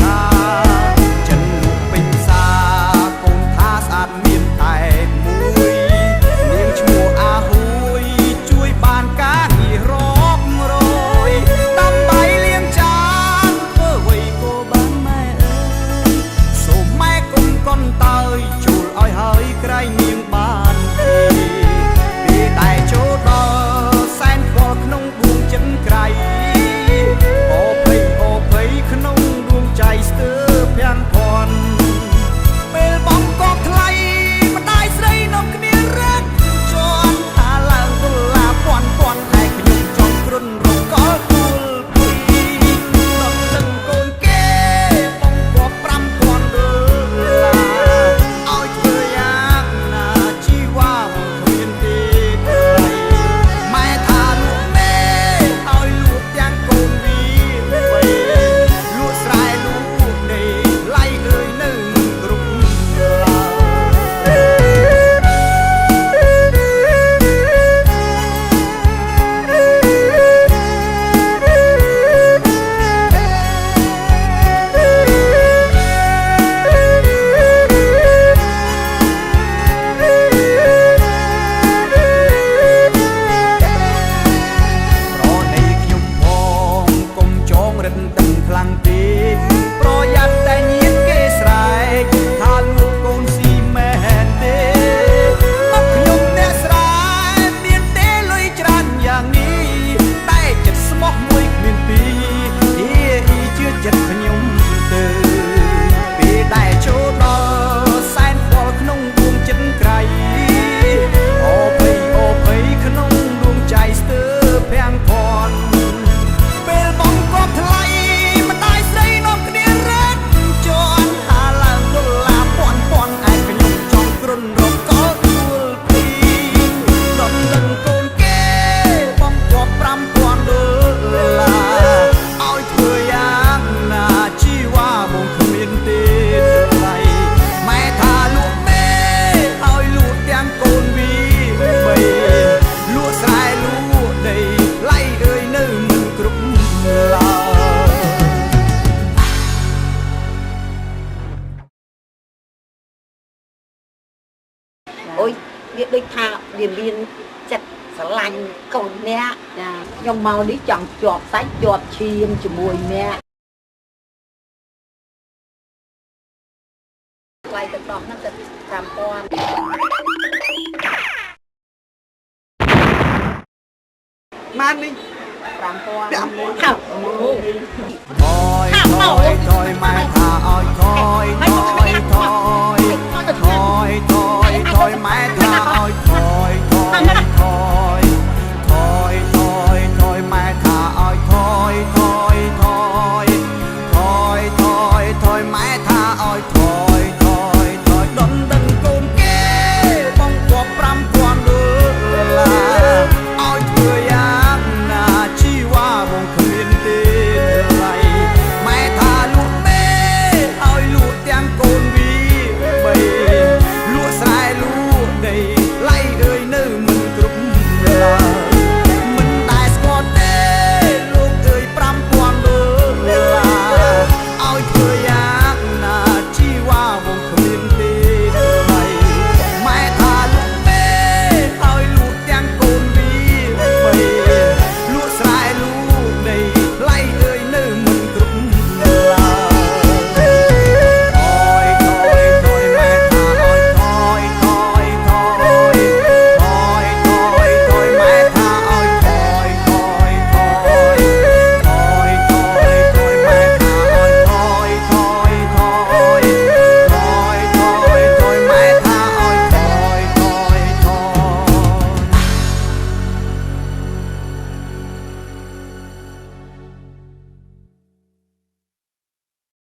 ខាចិនលក់ពេញផ្សារកូនថាស្អាតមានតែមួយនាងឈ្មោះអាហួយជួយបានការងាររាប់រយដាំបាយលាងចានធ្វើអ្វីក៏បានម៉ែអើយសូមម៉ែគុំកន់តើយជួលឲ្យហើយក្រែងនាងបានទេពេលដែលចូលដល់សែនខ្វល់ក្នុងដួងចិត្តក្រៃអូភ័យអូភ័យក្នុងដួងใจស្ទើរភាំងភ័ណ្ឌ ពេលបងកបថ្លៃម្ដាយស្រីនាំគ្នារកជន់ថាឡើងដុល្លារពាន់ពាន់តែខ្ញុំចង់គ្រុនរកកលទួលពីដល់នឹងកូនគេបងកប5000ដុល្លារឲ្យធ្វើយ៉ាងណាជីវ៉ាមកគ្មានទេថ្លៃម៉ែថាលក់មេឲ្យលក់ទាំងកូនវីបីលក់ស្រែលក់ដីឡៃអើយនៅមិនគ្រប់ឡើយ ប្រណីខ្ញុំផងកុំចងរិតតឹងខ្លាំងពេកប្រយ័ត្នតែញៀនគេស្រែកថាលក់កូនស៊ីមែនទេមកខ្ញុំអ្នកស្រែមានទេលុយច្រើនយ៉ាងនេះតែចិត្តស្មោះមួយគ្មានពីរអ៊ីអ៊ីជឿចិត្តខ្ញុំទៅពេលដែលចូលដល់សែនខ្វល់ក្នុងដួងចិត្តក្រៃអូភ័យអូភ័យក្នុងដួងใจស្ទើរភាំងភ័ណ្ឌ ពេលបងកបថ្លៃម្ដាយស្រីនាំគ្នារកជន់ថាឡើងដុល្លារពាន់ពាន់ឯខ្ញុំចង់គ្រុនរកកលទួលពីដល់ដឹងកូនគេបងកប5000ដុល្លារឲ្យធ្វើយ៉ាងណាជីវ៉ាបងគ្មានទេថ្លៃម៉ែថាលក់មេឲ្យលក់ទាំងកូនវីបីលក់ស្រែលក់ដីឡៃអើយនៅមិនគ្រប់ឡើយ អូយវាដូចថាវាមានចិត្តស្រឡាញ់កូនអ្នក ចា ខ្ញុំមកនេះចង់ជាប់សាច់ជាប់ឈាមជាមួយអ្នកថ្លៃទឹកដោះហ្នឹងទៅ5000 ម៉ាននេះ 5000 ថយថយថ